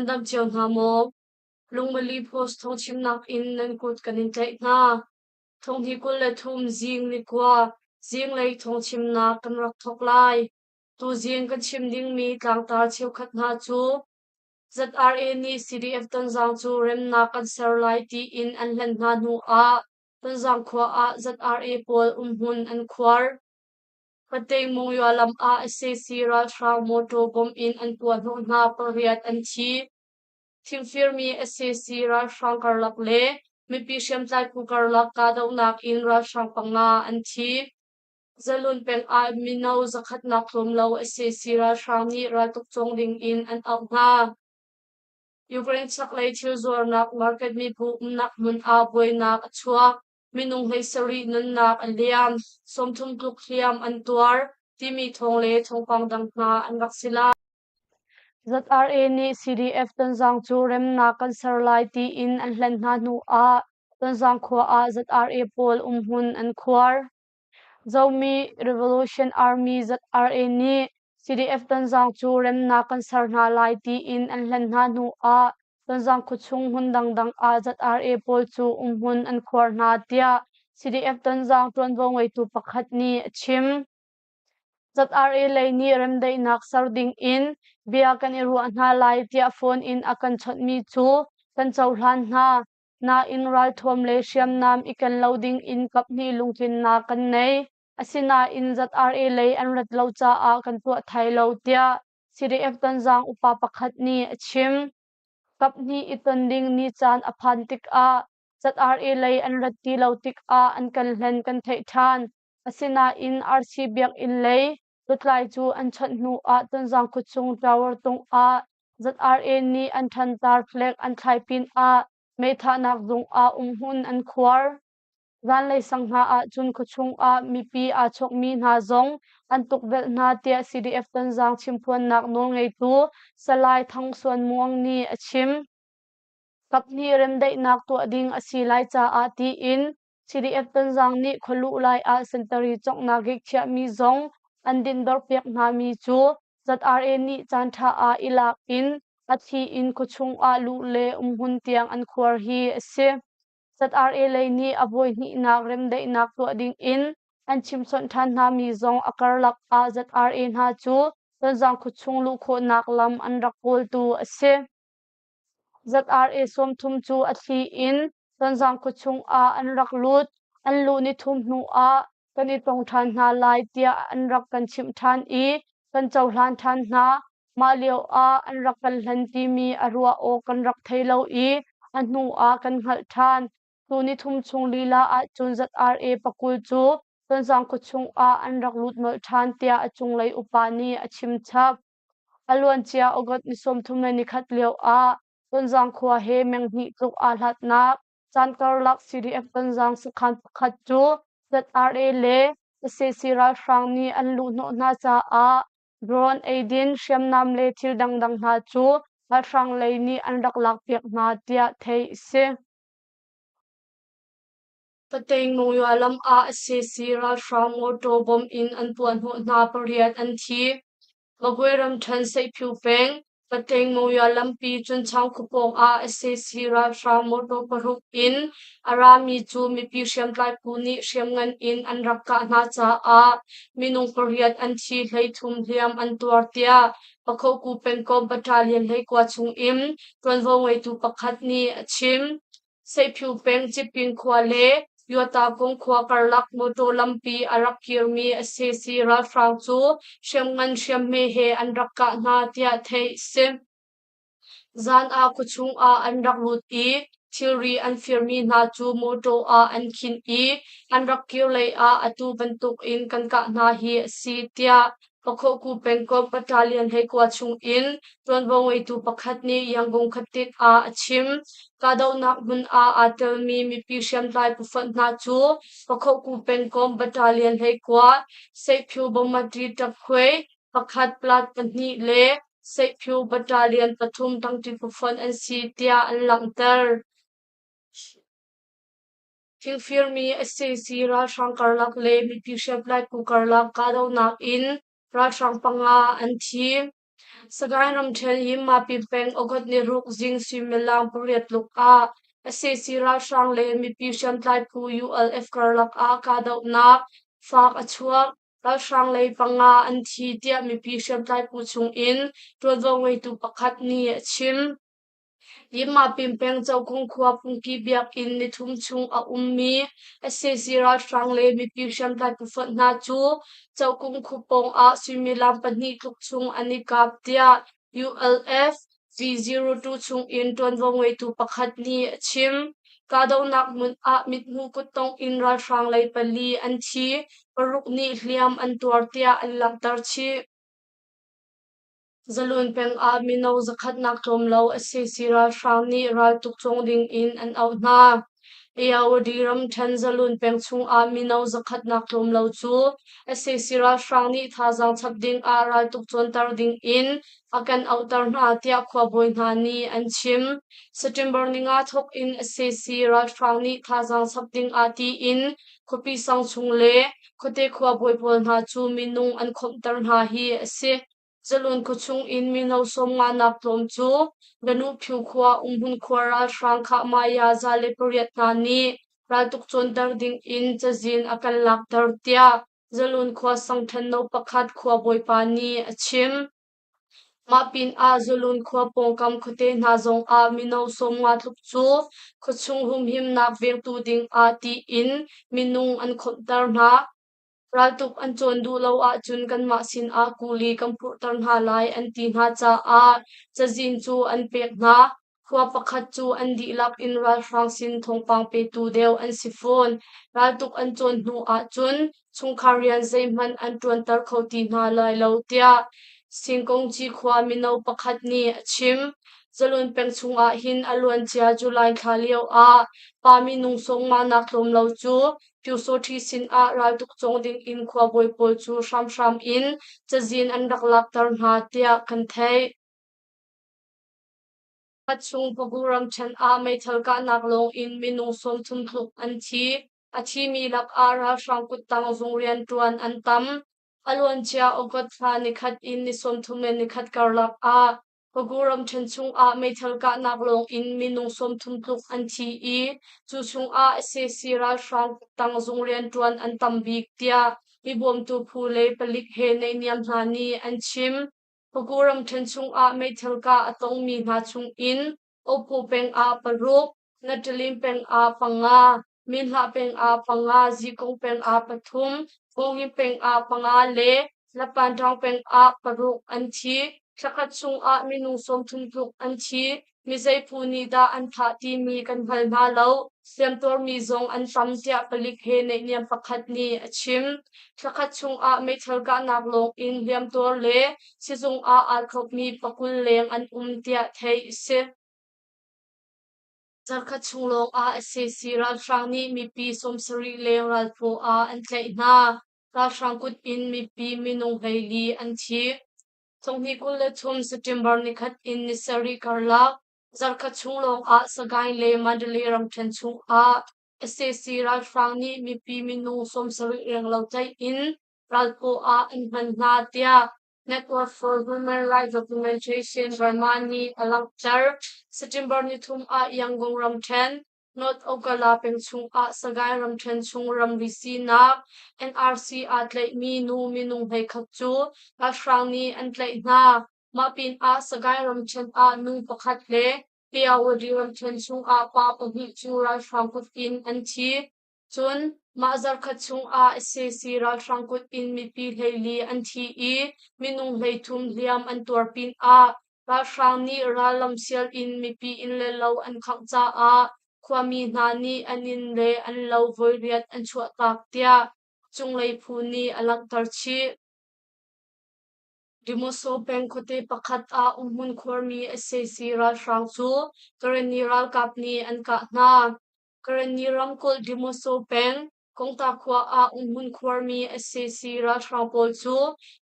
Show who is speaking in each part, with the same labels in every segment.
Speaker 1: Nan dam cio hna maw? Lungmali Post thawngchimnak in nan kut kan in tlaih hna. Thonghni 23 zing nikua zinglei thawngchimnak kan rak thawk lai. Tuzing kan chim dingmi tlangtar cheukhat hna cu ZRA nih CDF Tonzang cu remnak kan ser lai tiin an hlen hna hnu ah Tonzang khua ah ZRA pawl umhmun an khuar. Pateng Monywa lam ah sac ralhrang mawtaw bomb in an puahhnawh hna pariat an thi. Thingfirmi sac ralhrang karlak le mipi hriamtlai phu karlak kahdohnak in ralhrang panga an thi. Zalun peng ah mino zakhatnak tlawm lo sac ralhrang nih raltuk cawng ding in an auh hna. Ukraine chaklei thil zuarnak market mibu umnak hmun ah buainak a chuak. Minung 17 nunnak a liam, 30 tluk hliam an tuar timi thawng le thawngpang dang hna an rak si lai. ZRA nih CDF Tonzang cu remnak kan ser lai tiin an hlen hna hnu ah Tonzang khua ah ZRA pawl umhmun an khuar. Zomi Revolution Army ZRA nih CDF Tonzang cu remnak kan ser hna lai tiin an hlen hna hnu ah Tonzang khuachung hmun dangdang ah ZRA pawl cu umhmun an khuar hna tiah CDF Tonzang ṭuanvo ngeitu pakhat nih a chim. ZRA lei nih remdaihnak ser ding in bia kan i ruah hna lai tiah phone in a kan chawnhmi cu kan cohlan hna. Nain ralthuam le hriamnam i ken lo ding in kaphnih lungtlinnak kan nei. Asinain ZRA lei an rat lo caah kan tuah thai lo tiah CDF Tonzang upa pakhat nih a chim. Kaphnih i ton ding ni caan a phan tikah ZRA lei an rat ti lo tikah an kan hlen kan theih ṭhan. Asinain RC biakinn lei lutlai cu an chawnh hnu ah Tonzang khuachung tower tung ah ZRA nih an ṭhantar flag an thlai pinah meithahnak zung ah umhmun an khuar. Zanlei sang hna ahcun khuachung ah mipi aa chawkmi hna zong an tukvelh hna tiah CDF Tonzang chimphuannak nawlngeitu Salai Thang Suan Muang nih a chim. Kaphnih remdaihnak tuah ding a si lai caah tiin CDF Tonzang nih khualuh lai ah sentari conghnak gik chiahmi zong an dinhdorhpiak hna mi cu ZRA nih caanṭha ah i lak in a thli in khuachung ah luh le umhmun tiang an khuar hi a si. ZRA lei nih a voi hnihnak remdaihnak tuah ding in an chimchawnh ṭhan hna mi zong a karlak ah ZRA hna cu Tonzang khuachung luh khawhnak lam an rak kawltu a si. ZRA 30 cu a thli in Tonzang khuachung ah an rak lut. An luh nithum hnu ah kan i tong ṭhan hna lai tiah an rak kan chimh ṭhan i kan cohlan ṭhan hna. Mah lio ah an rak kan hlen timi a ruah awk kan rak thei lo i a hnu ah kan hngalh ṭhan. Tu nithum chung lila ahcun ZRA pakul cu Tonzang khuachung ah an rak lut nolh ṭhan tiah a cunglei upa nih a chim chap. A luancia August ni 31 lio ah Tonzang khua he meng hnih tluk aa hlatnak caan karlak CDF Tonzang sakhan pakhat cu ZRA le sac ralhrang nih an luhhnawh hna caah drone eidin hriamnam le thil dangdang hna cu ralhrang lei nih an rak lakpiak hna tiah theih a si. Pateng Monywa lam ah sac ralhrang mawtaw bomb in an puahhnawh hna pariat an thi. Magwe ramṭhen Seihpyu peng Pateng Monywa lampi Cunchang khuapawng ah sac ralhrang mawtaw paruk in a rami cu mipi hriamtlai phu nih hriamngan in an rak kah hna caah minung pariat an thi 33 hliam an tuar tiah Pakhoku pengkomh battalion 19 chung in ṭuanvo ngeitu pakhat nih a chim. Seihpyu peng Cipin khua le Yuatakung khua karlak mawṭaw lampi a rak kirmi sac ralhrang cu hriamngan hriamhme he an rak kah hna tiah theih a si. Zan ah khuachung ah an rak lut i thilri an firmi hna cu mawṭaw ah an khinh i an rak kir lei ah atu bantuk in kan kah hna hi a si tiah Pakhoku pengkomh battalion 19 chung in ṭuanvo ngeitu pakhat nih Yangon khuatit ah a chim. Kahdohnak hmun ah aa telmi mipi hriamtlai phufonh hna cu Pakhoku pengkomh battalion 19, Seihpyu Bomati Ṭakkhuai pakhat plat pahnih le Seihpyu battalion pathum tangṭi phufonh an si tiah an langhter. Thingfirmi sac ralhrang karlak le mipi hriamtlai phu karlak kahdohnak in ralhrang panga an thi. Sagaing ramṭhen Yinmapi peng August niruk zing suimilam 8 tluk ah sac ralhrang le mipi hriamtlai phu ULF karlak ah kahdohnak faak a chuak. Ralhrang lei panga an thi tiah mipi hriamtlai phu chungin ṭuanvo ngeitu pakhat nih a chim. Yinmapin peng Cokung khua Pungki biakinn nithum chung a ummi sac ralhrang le mipi hriamtlai phufonh hna cu Cokung khua pawng ah suimilam 2 tluk chung an i kap tiah ULF V02 chungin ṭuanvo ngeitu pakhat nih a chim. Kahdohnak hmun ah mithmuh kuttongh in ralhrang lei pali an thi, paruk nih hliam an tuar tiah an langhter chih. Zalun peng ah mino zakhatnak tlawm lo sac ralhrang nih raltuk cawng ding in an auh hna. Ayeyarwady ramṭhen Zalun peng chung ah mino zakhatnak tlawm lo cu sac ralhrang nih thazaang chap ding ah raltuk cawnter ding in a kan auhter hna tiah khuabawi hna nih an chim. September 5 thawk in sac ralhrang nih thazaang chap ding ah tiin khuapi sang chung le khuate khuabawi pawl hna cu minung an khawmhter hna hi a si. Zalun khuachung in mino 50 nak tlawm cu Ganuphyu khua umhmun khua ralhrang Khahmaya 108 hna nih raltuk cawnter ding in cazin a kan lakter tiah Zalun khua sangṭhen no pakhat khuabawipa nih a chim. Mah pinah Zalun khua pawngkam khuate hna zongah mino 50 tluk cu khuachung humhimnak vengtu dingah tiin minung an khawmhter hna. Raltuk an cawn duh lo ahcun kanmah sinah kuli kan phurhter hna lai an ti hna caah cazin cu an pek hna. Khua pakhat cu an dihlak in ralhrang sin thawngpang petu deuh an si fawn. Raltuk an cawn hnu ahcun chungkhar rian zeihmanh an ṭuanter kho ti hna lai lo tiah Singkongci khua mino pakhat nih a chim. Zalun peng chungah hin a luancia July thla lio ah pa minung 50 nak tlawm lo cu Pyusawṭhi sinah raltuk cawng dingin khuabawi pawl cu hramhram in cazin an rak lakter hna tiah kan theih. Khat chung Pagu ramṭhen ah meithal kahnak lawngin minung 30 tluk an thi. A thimi lakah ralhrang kuttang zung rianṭuan an tam. A luancia August thla nikhat in ni 31 karlak ah Pagu ramṭhen chungah meithal kahnak lawngin minung 30 tluk an thi i cu chungah sac ralhrang kuttang zung rianṭuan an tam bik tiah mibawmtu phu le palik he naihniam hna nih an chim. Pagu ramṭhen chungah meithal kah a tongmi hna chungin Opo peng ah paruk, Naṭalin peng ah panga, Minhlah peng ah panga, Zikong peng ah pathum, Kawngin peng ah panga le Lapanṭaung peng ah paruk an thi. Thlakhat chungah minung 30 tluk an thi. Mizei phu nih dah an thah timi kan hngal hna lo. Hliamtuarmi zong an tam tiah palik he naihniam pakhat nih a chim. Thlakhat chungah meithal kahnak lawng in hliamtuar le sizung ah aa thlopmi 20 leng an um tiah theih a si. Zarkhat chung lawngah sac ralhrang nih mipi 70 leng ralphaw ah an tlaih hna. Ralhrang kut in mipi minung 14 an thi. 2023 September 1 in ni 7 karlak zarkhat chung lawngah Sagaing le Mandalay ramṭhen chungah sac ralhrang nih mipi minung 70 renglo tlaih in ralphaw ah an hman hna tiah Network for Human Rights Documentation Burma nih a langhter. September 3 ah Yangon ramṭhen North Okala peng chungah Sagaing ramṭhen chung ramri sinak NRC aa tlaihmi nu minung 11 cu ralhrang nih an tlaih hna. Mah pinah Sagaing ramṭhen ah nu pakhat le Myawaddy ramṭhen chungah pa pahnih cu ralhrang kut in an thi. Cun mah zarkhat chungah sac ralhrang kut in mipi 14 an thi i minung 33 hliam an tuar pinah ralhrang nih rallam sial in mipi inn le lo an khangh caah khuami hna nih an inn le an lo voiriat an chuahtak tiah cunglei phu nih a langhter chih. Demoso peng khuate pakhat ah umhmun khuarmi sac ralhrang cu Karenni ralkap nih an kah hna. Karenni ramkulh Demoso peng Kongta khua ah umhmun khuarmi sac ralhrang pawl cu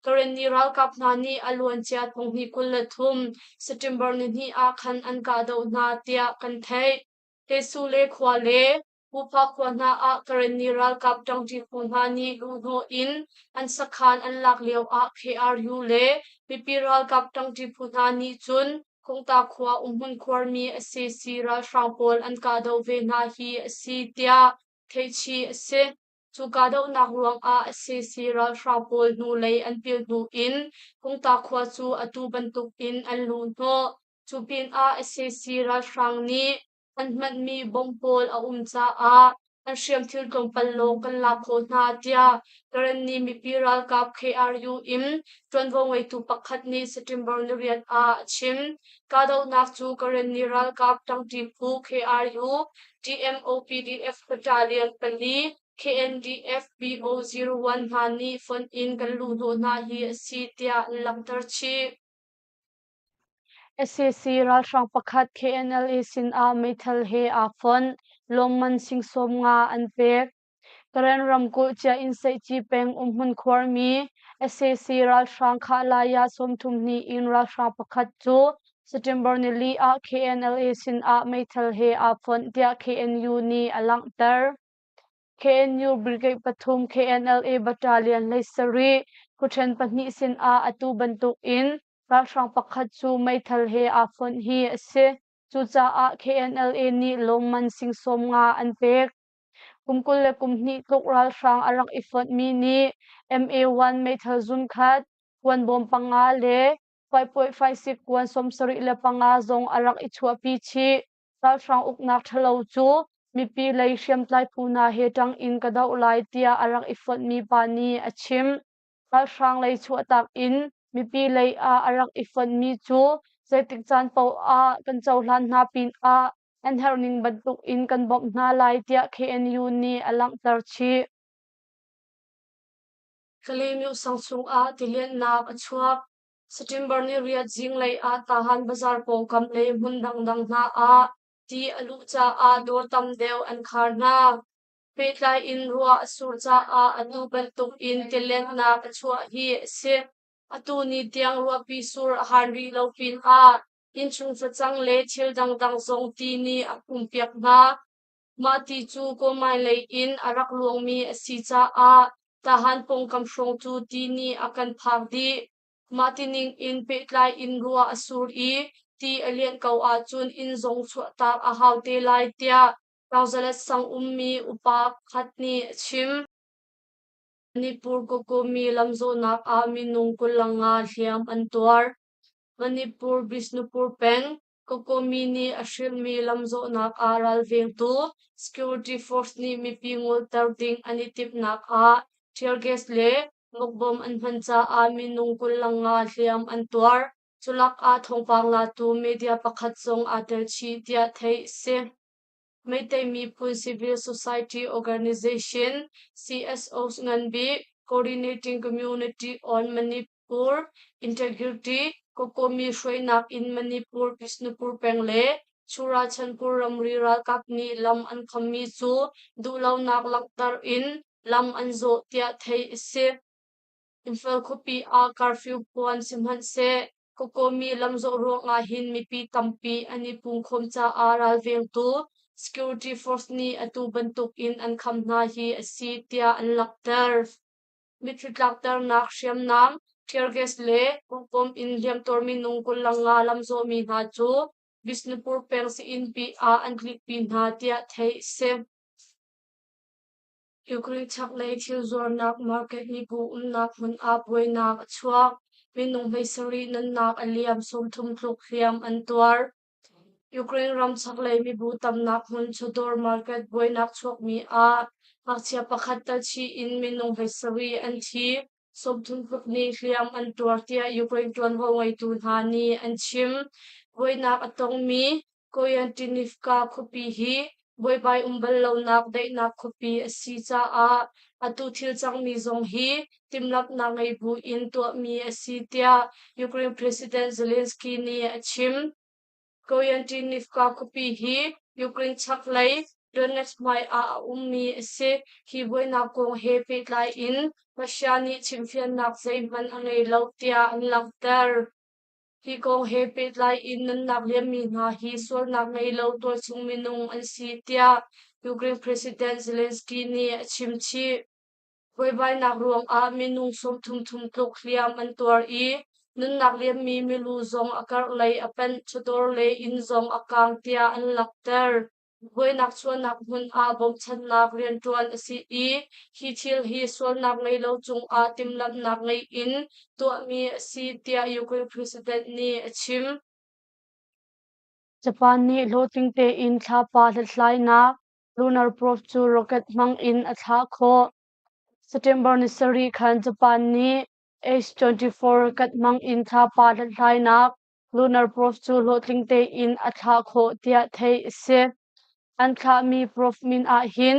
Speaker 1: Karenni ralkap hna nih a luancia 2023 September 2 ah khan an kahdoh hna tiah kan theih. Tesule khua le. Pupa khua hna ah Karenni ralkap ṭangṭi phu hna nih luhhnawh in an sakhan an lak lioah KRU le mipi ralkap ṭangṭi phu hna nih cun Kungta khua umhmun khuarmi sac ralhrang pawl an kahdoh ve hna hi a si tiah theihchih a si. Cu kahdohnak ruangah sac ralhrang pawl hnulei an pil hnu in Kungta khua cu atu bantukin an luhhnawh. Cu pinah sac ralhrang nih an hmanhmi bomb pawl a um caah an hriamthil tlawmpal lawng kan lak khawh hna tiah Karenni mipi ralkap KRU in ṭuanvo ngeitu pakhat nih September niriat ah a chim. Kahdohnak cu Karenni ralkap ṭangṭi phu KRU, TMOPDF Battalion pali, KNDF BO01 hna nih fonh in kan luhhnawh hna hi a si tiah an langhter chih. Sac ralhrang pakhat KNLA sinah meithal he aa fonh, lawmman sing 50 an pek. Karen ramkulh Cia-Inseihci peng umhmun khuarmi sac ralhrang Khahlaya 32 in ralhrang pakhat cu September nili ah KNLA sinah meithal he aa fonh tiah KNU nih a langhter. KNU Brigade pathum KNLA Battalion 17 khuṭhen pahnih sinah atu bantukin ralhrang pakhat cu meithal he aa fonh hi a si. Cucaah KNLA nih lawmman sing 50 an pek. Kum 22 tluk ralhrang a rak i fonhmi nih MA-1 meithal zunkhat, kuanbawm panga le 5.56 kuan 75 zong a rak i chuahpi chih. Ralhrang uknak ṭhalo cu mipi lei hriamtlai phu hna he ṭang in ka doh lai tiah a rak i fonhmi pa nih a chim. Ralhrang lei chuahtak in mipi lei ah a rak i fonhmi cu zeitik caan paoh ah kan cohlan hna pinah an herhning bantuk in kan bawmh hna lai tiah KNU nih a langhter chih. Kalaymyo sang chungah tilianhnak a chuak. September ni riat zinglei ah Tahan Bazar pawngkam le hmun dangdang hna ah ti a luh caah dawr tam deuh an khar hna. Pehtlai in ruah a sur caah atu bantuk in tilennak a chuah hi a si. Atu ni tiang ruahpi sur a han rih lo pinah innchung facang le thil dangdang zong ti nih a phumpiak hna. Mah ti cu Kawlmai lei in a rak luangmi a si caah Tahan pawngkam hrawng cu ti nih a kan phak dih. Mah tining in pehtlai in ruah a sur i ti a lianh ko ahcun inn zong chuahtak a hau te lai tiah Tangzalet sang ummi upa pakhat nih a chim. Manipur Kokomi lamzawhnak ah minung 25 hliam an tuar. Manipur Bishnupur peng Kokomi nih a hrilhmi lamzawhnak ah ralvengtu security force nih mipi ngolter ding an i timhnak ah tear gas le mukbom an hman caah minung 25 hliam an tuar. Culak ah thawngpang latu media pakhat zong aa tel chih tiah theih a si. Meitei miphun civil society organization CSOs nganbik Coordinating Community on Manipur Integrity Kokomi hruainak in Manipur Bishnupur peng le Churachandpur ramri ralkap nih lam an khammi cu duhlonak langhter in lam an zawh tiah theih a si. Imphal khuapi ah curfew phuan sihmanhseh Kokomi lamzawh ruangah hin mipi tampi an i pungkhawm caah ralvengtu security force nih atu bantukin an kham hna hi a si tiah an langhter. Mitthli tlakternak hriamnam, tear gas le pawngpawm in hliamtuar minung 25 lamzawhmi hna cu Bishnupur peng sii-innpi ah an tlikpi hna tiah theih a si. Ukraine chaklei thil zuarnak market mibu umnak hmun ah buainak a chuak. Minung 17 nunnak a liam, 30 tluk hliam an tuar. Ukraine ram chaklei mibu tamnak hmun chawdawr market buainak chuakmi ah ngakchia pakhat telchih in minung 17 an thi, 30 tluk nih hliam an tuar tiah Ukraine ṭuanvo ngeitu hna nih an chim. Buainak a tongmi Koyantinivka khuapi hi buaibai um bal lonak daihnak khuapi a si caah atu thil cangmi zong hi timhlamhnak ngei buin tuahmi a si tiah Ukraine President Zelensky nih a chim. Koyantinivka khuapi hi Ukraine chaklei Donetsk hmai ah a ummi a si. Hi buainak kong he pehtlai in Russia nih chimfiannak zeihmanh a ngei lo tiah an langhter. Hi kong he pehtlai in nunnak liammi hna hi sualnak ngei lo tualchung minung an si tiah Ukraine President Zelensky nih a chim chih. Buaibainak ruangah minung 30 thum tluk hliam an tuar i nunnak liammi milu zong a karh lei a panh, chawdawr le inn zong a kaang tiah an langhter. Buainak chuahnak hmun ah bawmchannak rianṭuan a si i hi thil hi sualnak ngei lo cungah timhlamhnak ngei in tuahmi a si tiah Ukraine President nih a chim. Japan nih hlawhtling tein thlapa hlathlainak lunar probe cu rocket hmang in a thlah khawh. September ni sarih khan Japan nih H-24 rocket hmang in thlapa hlathlainak lunar probe cu hlawhtling tein a thlah khawh tiah theih a si. An thlahmi probe min ahhin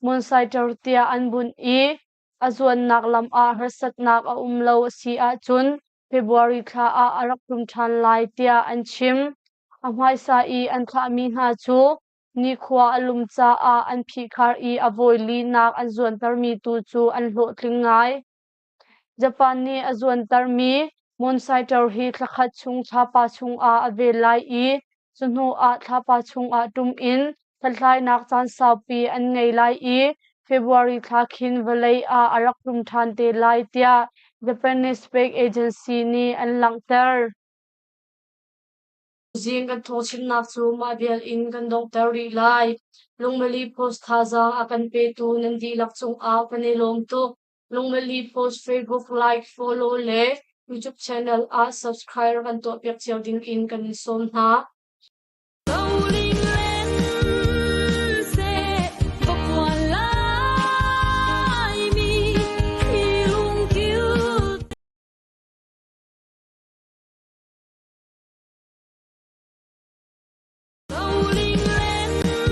Speaker 1: Moonsighter tiah an bunh i a zuannak lam ah harsatnak a um lo a si ahcun February thla ah a rak tlung ṭhan lai tiah an chim. A hmaisa i an thlahmi hna cu nikhua a lum caah an phihkhar i a vawi linak an zuantermi tu cu an hlawhtling ngai. Japan nih a zuantermi Moonsighter hi thlakhat chung thlapa chungah a vel lai i cu hnuah thlapa chungah ṭum in hlathlainak caan saupi an ngei lai i February thla khin vawlei ah a rak tlung ṭhan te lai tiah Japanese Space Agency nih an langhter. Zing kan thawngchimnak cu mah vial in kan donghter rih lai. Lungmali Post thazaang a kan petu nan dihlak cungah kan i lawm tuk. Lungmali Post Facebook like, follow le YouTube channel ah subscribe kan tuahpiak cio ding in kan in sawm hna.